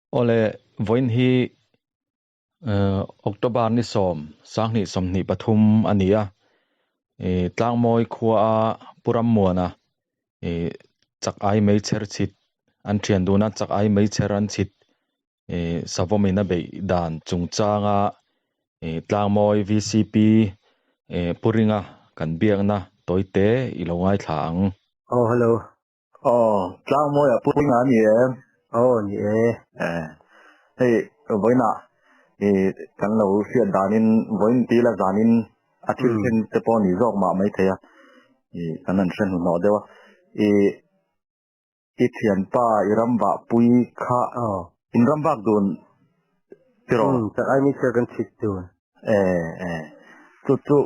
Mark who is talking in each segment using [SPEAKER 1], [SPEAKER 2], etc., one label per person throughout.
[SPEAKER 1] Awle, vawiin hi October ni sawm, sanghnih sawmhnih pathum a ni a. Tlangmawi khuaa Pu Rammuana chak ai mei chher chhit an thian dun a, chak ai mei chher an chhit savawmin a beih dan chungchanga Tlangmawi VCP Pu Ringa kan biakna tawite i lo ngaithla ang.
[SPEAKER 2] Aw hello.
[SPEAKER 3] Aw, Tlangmawi a Pu Ringa a ni em?
[SPEAKER 2] Aw ni e.
[SPEAKER 3] Eh, hei vawiinah i kan lo hriat danin vawiin tih la zanin a thil thleng te pawh a ni zawk mah maithei a, i kan han hre hnuhnawh deuh a. I i thianpa i ram vah pui kha in ram vak dun tiraw?
[SPEAKER 2] Umm, tak ai ni kan chhit dun.
[SPEAKER 3] Eh, eh. Chu chu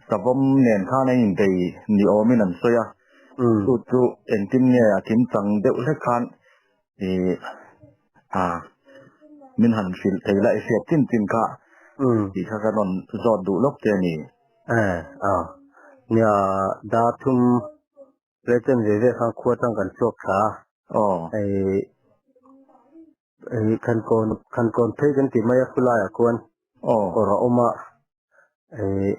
[SPEAKER 3] savawm nen khan a inbei ni awmin an sawi a. Chu chu engtin nge a kim chang deuh hlek khan i a min han hrilh thei la i hriat chin chin kha tih kha ka rawn zawt duh lawk che a ni.
[SPEAKER 2] Eh, a. Nia, dar thum President ve ve khan khua tang kan chhuak thla a.
[SPEAKER 3] Aw.
[SPEAKER 2] Hei hei khan kawn khan kawn phei kan ti mai a khulaiah khuan
[SPEAKER 3] Aw.
[SPEAKER 2] kawr a awm a. Hei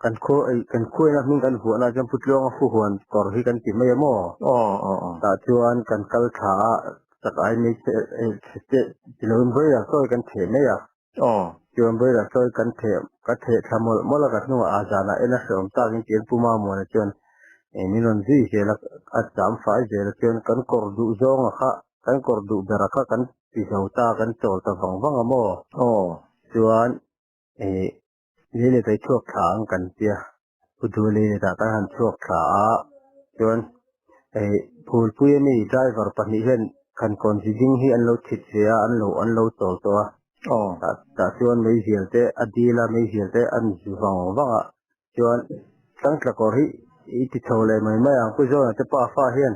[SPEAKER 2] kan khaw ei kan khuaina hming kan vuahna chuan Pu Tluanga Fuhuan kawr hi kan ti mai a maw?
[SPEAKER 3] Aw aw aw.
[SPEAKER 2] Tah chuan kan kal thla a chak ai mai che che ti lovin vawilah sawi kan theh mai a.
[SPEAKER 3] Aw.
[SPEAKER 2] Chuan vawilah sawi kan theh ka theh thla mawlh mawlh a ka hnungah a zanah en a hrehawm takin tiin Pu Mamuana chuan eh min rawn zui zel a a cham fai zel a chuan kan kawr duh zawnga kha kan kawr duh bera kha kan ti zo ta kan chawl ta vang vang a maw?
[SPEAKER 3] Aw.
[SPEAKER 2] Chuan eh lei leh kai chhuak thla ang kan tia Pu Duh lei leh tah kan han chhuak thla a chuan eh phulpui ami driver pahnih hian khankawn chi ding hi an lo chhit ve a an lo an lo chawl tawh a
[SPEAKER 3] Aw.
[SPEAKER 2] Tah tah chuan meizial te a dil a meizial te an zu vang vang a chuan tlangtla kawr hi i ti chho leh mai mai ang Pu Zawna te pafa hian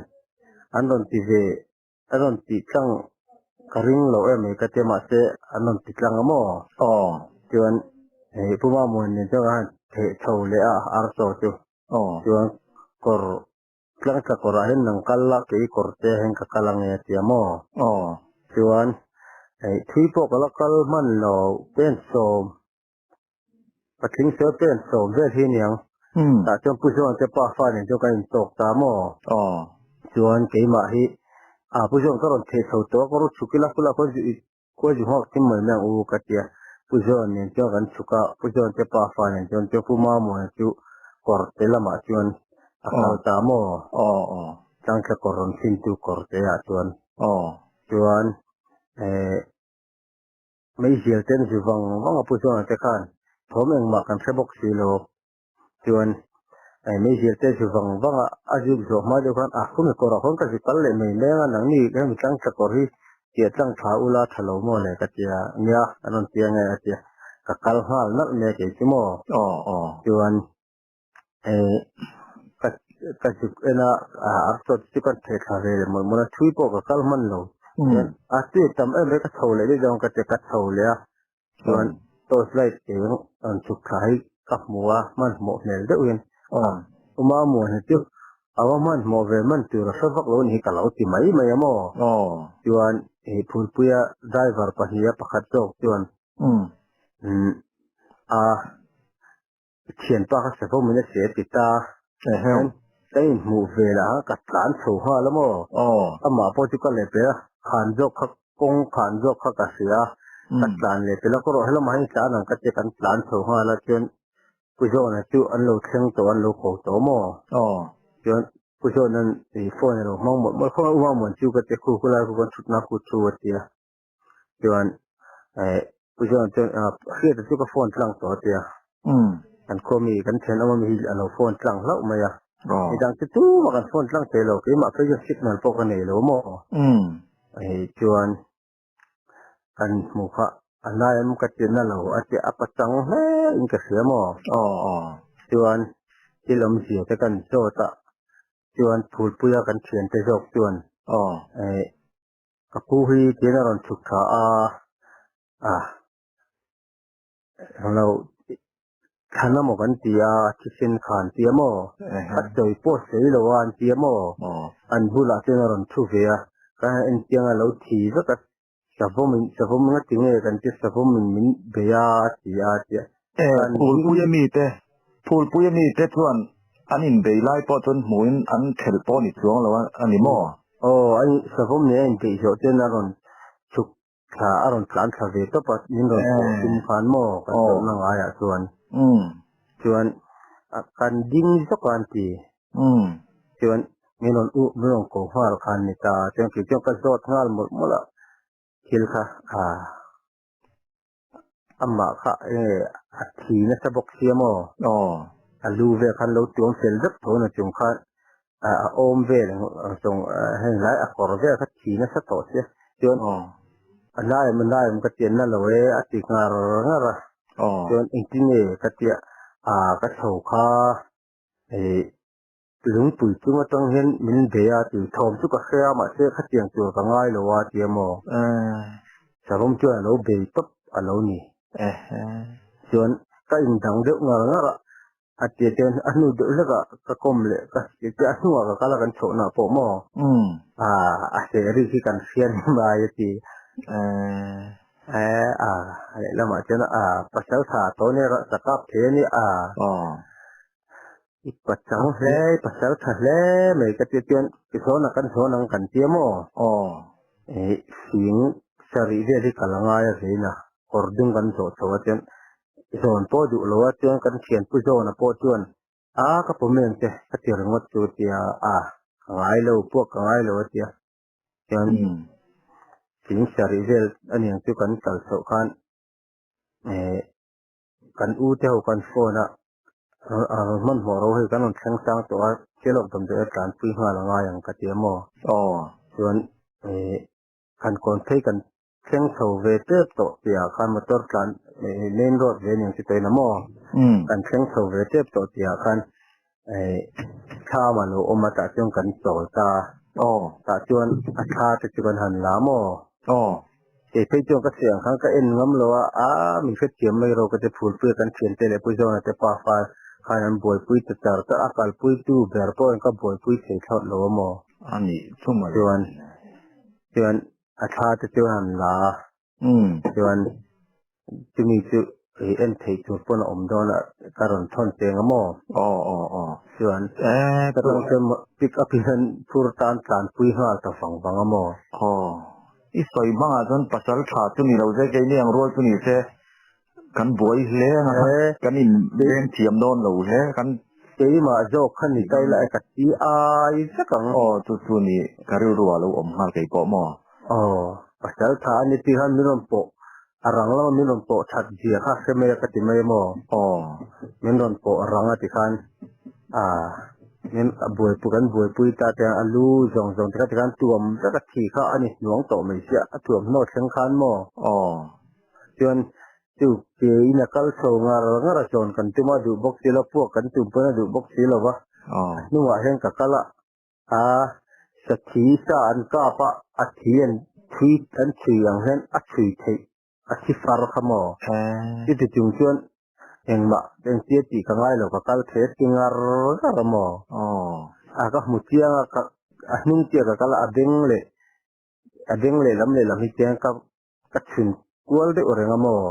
[SPEAKER 2] an rawn ti ve a rawn tih tlang ka ring lo em mai ka tia mahse an rawn ti tlang a maw?
[SPEAKER 3] Aw.
[SPEAKER 2] Chuan hei Pu Mamuan nen chuan ka han theh chho leh a archaw chu.
[SPEAKER 3] Aw.
[SPEAKER 2] Chuan kawr tlangtla kawrah hian nang kal la kei kawr te hian ka kal ange a tia maw?
[SPEAKER 3] Aw.
[SPEAKER 2] Chuan hei thui pawh ka la kal hman lo pen sawm Patling sawi pen sawm vel hi aniang. Tah chuan Pu Zawng te pa fa nen chuan kan intawk ta maw?
[SPEAKER 3] Aw.
[SPEAKER 2] Chuan keimah hi ah Pu Zawng ka rawn theh chho tawh a, ka rawn chhuk ila khula khawn zu i khuai zu nghak thim mai mai ang u ka tia. Pu Zawng nen chuan kan chhuk a, Pu Zawng te pa fa nen chuan chuan Pu Mamuana chu kawr te lamah chuan a kal ta maw?
[SPEAKER 3] Aw aw.
[SPEAKER 2] Tlangthla kawr rawn thintu kawr te ah chuan.
[SPEAKER 3] Aw.
[SPEAKER 2] Chuan eh. Meizial ten zu vang vang a pu chuan te khan thawm engmah kan hre bawk si lo chuan meizial te zu vang vang a a zuk zawh hma deuh khan a khumi kawrah khawn ka zu kal leh mai leng a nangni hemi tlang tla kawr hi tia tlang tha ula tha lo maw le ka tia nia an rawn tia nge a tia ka kal nghal nalh mai a kei chu maw
[SPEAKER 3] Aw aw.
[SPEAKER 2] Chuan ka ka zuk en a archaw chu kan theh thla ve leh mawlh mawlh a thui pawh ka kal hman lo chuan a tui tam em mai ka chho leh daih dawn ka ti a ka chho leh a chuan torch light eng rawn chhuk thla hi ka hmu a hmanhmawh hmel deuh hian Uma muan hi chu a va hmanhmawh ve hman tur a hre vak lo a ni hi ka lo ti mai mai a maw chuan phulpuia driver pahnih a pakhat zawk chuan a. Thianpa kha savawm in a che a ti ta.
[SPEAKER 3] Ehem.
[SPEAKER 2] Ka inhmuh ve lah a, ka tlan chho nghal a maw?
[SPEAKER 3] Aw.
[SPEAKER 2] Amah pawh chu ka leh pel a, khan zawk kha kawng khan zawk kha ka hria a, ka tlan leh pel a, ka rawh helamah hian tlan ang ka tia kan tlan chho nghal a, chuan Pu Zawna chu an lo thleng tawh an lo ko tawh maw?
[SPEAKER 3] Aw.
[SPEAKER 2] Chuan Pu Zawna'n i phone a lo hmang mawlh mawlh khaw a, Umamuan chu ka tia khu khulai khu kan thutna khu thu a tia. Chuan eh Pu John chuan ah hriata chu ka phone tlang tawh a tia. Kan khaw mi kan thian awm ami hi a lo phone tlang hlauh mai a. Midang chu tumah kan phone tlang thei lo keimah phei chuan signal pawh ka nei lo maw. Hei chuan kan hmu kha a hnai em ka ti na lo a tia a pachang hle in ka hria maw. Chuan thil awmzia te kan zawt a chuan phulpuia kan thiante zawk chuan eh Ka pu hi tiin a rawn chhuk tha a, a englo thlan amaw kan ti a, thisen kha an ti a maw, a sawi pawh sawi lo a an ti a maw, an bulah chuan a rawn thu ve a, ka han en chiang a lo thi vek a, Savawm in savawm nga ti nge kan tia savawm in min bei a a ti a a tia.
[SPEAKER 3] E, phulpui a mite, phulpui a mite chuan an inbei lai pawh chuan hmuhin an thelh pawh a ni chuang lo a ni maw?
[SPEAKER 2] Aw, a savawm nen a inbeih zawh chuan a rawn chhuk thla, a rawn tlan thla ve tawp a, min rawn pawh tum khan maw kan chawlhna ngaiah chuan. Chuan kan ding zawk a an ti. Chuan min rawn uh min rawn ko nghal khan ni ta chuan kei chuan ka zawt nghal mawlh mawlh a thil kha ah amah kha enge a thi nasa bawk sia maw a lu vel khan lo tuam fel vek tho na chung khan ah a awm vel ang zawng heng lai a kawr vel kha thi nasa tawh sia chuan a lai em a lai em ka ti a na lo e a ti ngar ngar a chuan engtin nge ka tia ah ka chho kha. Ih lungpui chung atang hian min bei a tih thawm chu ka hre a mahse khatiang tur ka ngai lo a ti a maw? Savawm chuan a lo bei tawp a lo ni. Chuan ka indang deuh ngar ngar a, a tia chuan a hnu deuh hlekah ka kawm leh ka a hnungah ka kal a kan chhohna pawh maw? A seh rik hi kan hria ni mai a ti. Eh a lehlamah chuan a pasal tha tawh nia rah sa kap thei a nia a i pachang hle i pasal tha hle mai ka tia chuan i zawn a kan zawn ang kan tia maw eh fing sarih vel hi ka la ngai a vein a kawr dung kan zawh chho a chuan zawn pawh duh lo a chuan kan thianpu zawna pawh chuan a ka pawm em che ka ti ringawt chu tia a ka ngai lo puak ka ngai lo a tia. Chuan thing sarih vel a niang chu kan kal chhoh khan eh kan u te ho kan phone a a hmanhmawh ro hei kan rawn thleng sang tawh a thil awk damdawi a tlanpui nghal a ngai ang ka ti a maw chuan eh han kawn phei kan thleng chho ve tep tawh tihah khan motor tlan eh main road ve aniang chu tawhin a maw kan thleng chho ve tep tawh tihah khan eh thlam a lo awm a tah chuan kan chawl ta tah chuan a thla te chu kan han la maw kei phei chuan ka chhe ang khan ka en ngam lo a a min hrethiam mai rawh ka ti phulpui a kan thiante leh Pu Zawna te pafa khan an buaipui ta char char a kalpui tu ber pawh in ka buaipui thei thlawt lo a maw chuan chuan a thla te chu an la a chuan chumi chu i en theih tur pawn a awm dawn a ka rawn thawn cheng a maw chuan ka tawng chuan pick up in an phur tan tlanpui nghal ta vang vang a maw.
[SPEAKER 3] I sawi hmangah chuan pasal tha chu ni lo se keini ang rual chu ni se Kan buai hle ang a, kan in veng thiam dawn lo hle kan.
[SPEAKER 2] Keimah zawk kha ni kai la e ka ti ai vek ang.
[SPEAKER 3] Aw chu chu ni ka rilru ah lo awm nghal kei pawh maw.
[SPEAKER 2] Aw pasal tha a ni tih khan min rawn pawh a rang lama min rawn pawh that zia kha hre mai a ka ti mai a maw.
[SPEAKER 3] Aw.
[SPEAKER 2] Min rawn pawh rang a ti khan a min a buaipui kan buaipui ta te a lu zawng zawng te kha ti khan tuam vek a thi kha a ni hnuang tawh mai sia a tuamhnaw thleng khan maw.
[SPEAKER 3] Aw.
[SPEAKER 2] Chuan chu ke in a kal chho ngar ngar a zawn kan tum a duh bawk si lo, puak kan tum pawn a duh bawk si lo va. A hnungah hian ka kal a, a sathi sa an kap a, a thi an thui an chhui ang hian a chhui theih a thi far kha maw? Chuti chung chuan engmah engtia tih ka ngai lo, ka kal thei a ti ngar ngar a maw? A ka hmu chiang a, ka a hnung chiah ka kal a, a beng leh a beng lehlam lehlam hi chiang ka Ka chhun kual deuh reng a maw?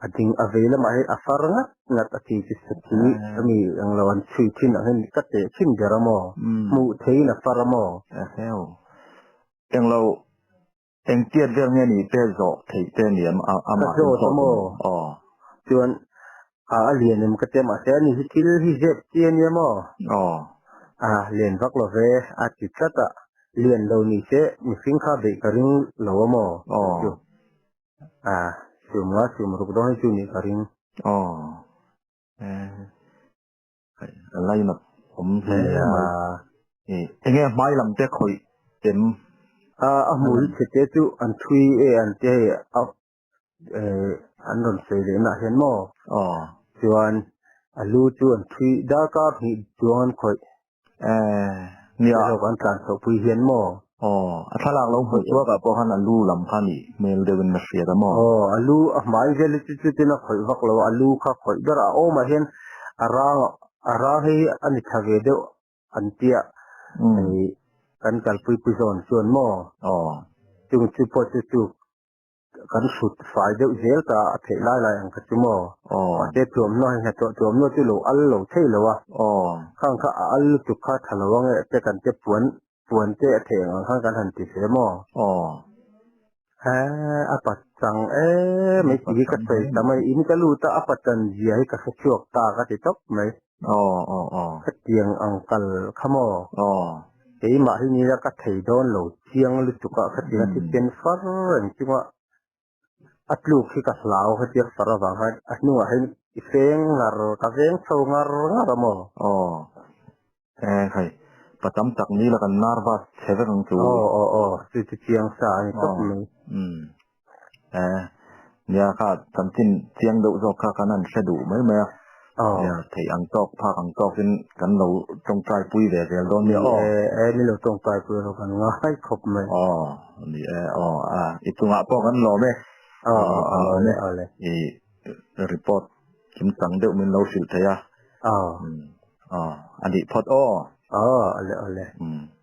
[SPEAKER 2] A ding a vei lamah hian a far ngat ngat a ti chu sathi ami ang lo an chhui thin ang hian ka teh thin ber a maw? Hmuh theiin a far a maw?
[SPEAKER 3] Eheu. Englo engtiat vel nge nih te zawh theih te ni em a
[SPEAKER 2] Ka zawt a maw?
[SPEAKER 3] Aw.
[SPEAKER 2] Chuan a a lian em ka tia mahse ani hi thil hi zep chi a nia maw?
[SPEAKER 3] Aw.
[SPEAKER 2] A lian vak lo ve a ti tlat a, lian lo ni se mihring kha beih ka ring lo a maw?
[SPEAKER 3] Aw.
[SPEAKER 2] Chu a sum nga sum ruk dawn hi chu nih ka ring.
[SPEAKER 3] Aw. A lainat awm hle mai. Enge hmai lam te khawih em?
[SPEAKER 2] A a hmui chhe te chu an thui e an ti hei a eh an rawn sawi leh naah hian maw
[SPEAKER 3] aw
[SPEAKER 2] chuan a lu chu an thui darkar hnih chuang an khawih
[SPEAKER 3] eh nia
[SPEAKER 2] lawk an tlan chhoh pui hian maw
[SPEAKER 3] aw a thlalak lo hmuh chhuak ah pawh khan a lu lam kha nih hmel deuh in a hriat a maw
[SPEAKER 2] aw a lu a hmai vel hi chu chutin a khawih vak lo a lu kha khawih ber a awm ah hian a rang a rang hi a ni tha ve deuh an tia kan kalpui pu zawn chuan maw
[SPEAKER 3] aw
[SPEAKER 2] chung chu pawh chu chu. Kan hrut fai deuh zel ta a theih lai lai ang kha chu maw? Mahse tuamhnaw hi hnathawh tuamhnaw chu lo al lo thei lo a. Khang kha a al lutuk kha tha lo ang e te kan te puan puan te a theih ang ang khan kan han ti ve maw? He a pachang em mai tih hi ka sawi ta mai. In ka lut a a pachan zia hi ka hre chhuak ta ka ti tawp mai. Khatiang ang kal kha maw? Keimah hi nila ka thei dawn lo chiang lutuk a, khatiang a thisen far reng chunga a tluk hi ka hlau khatiang far avang khan a hnungah hian i feng ngar ka veng chho ngar ngar a maw?
[SPEAKER 3] Aw e khai pa tam tak nila kan nervous chhe vek ang chu.
[SPEAKER 2] Aw aw aw chu chu chiang sa a ni tawp mai.
[SPEAKER 3] Umm E, nia kha chanchin chiang deuh zawk kha kan han hre duh mai mai a. Nia, theih ang tawk, phak ang tawkin kan lo tawngtai pui ve zel dawn nia aw.
[SPEAKER 2] Ni e, ni lo tawngtai pui erawh kan ngai khawp mai.
[SPEAKER 3] Aw, ni e, aw, a, i chungah pawh kan lawm e.
[SPEAKER 2] Aw, aw, aw, awle, awle.
[SPEAKER 3] I report kimchang deuh min lo hrilh thei a.
[SPEAKER 2] Aw.
[SPEAKER 3] Aw, a nih phawt aw.
[SPEAKER 2] Aw, awle, awle.
[SPEAKER 3] Umm.